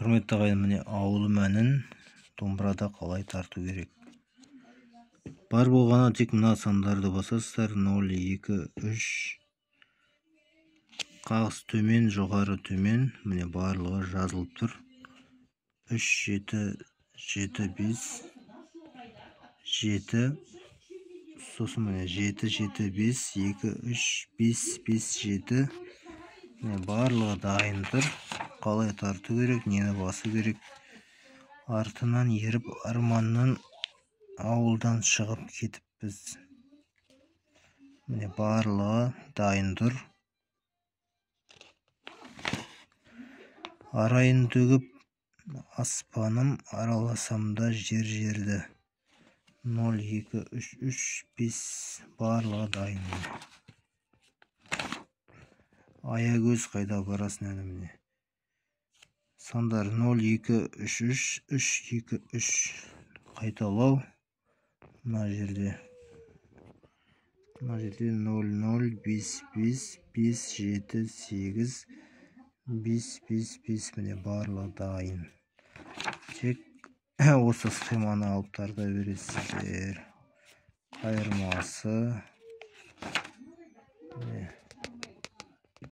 Құрметті ағайын, міне ауылым әнін домбырада қалай тарту керек. Бар болғаны тек мына сандарды басасыздар. 0, 2, 3, қағыс төмен, жоғары төмен, міне барлығы жазылып тұр. 3, 7, 7, 5, 7, сосын міне 7, 7, 5, 2, 3, 5, 5, 7. Міне барлығы дайын тұр. Қалай тарту керек, нені басу керек. Артынан еріп арманнан ауылдан шығып кетіппіз. Міне барлығы дайын тұр. Арайын төгіп аспаным, араласам да жер-жерді. 0, 2, 3, 3, 5, барлығы дайын. Аягөз қайда барасың әні міне. Сандар 0, 2, 3, 3, 3, 2, 3 қайталау. Мына жерде 0, 0, 5, 5, 5, 7, 8, 5, 5, 5, міне барлығы дайын. Тек осы схеманы алып тарта бересіздер. Қайырмасы. Міне.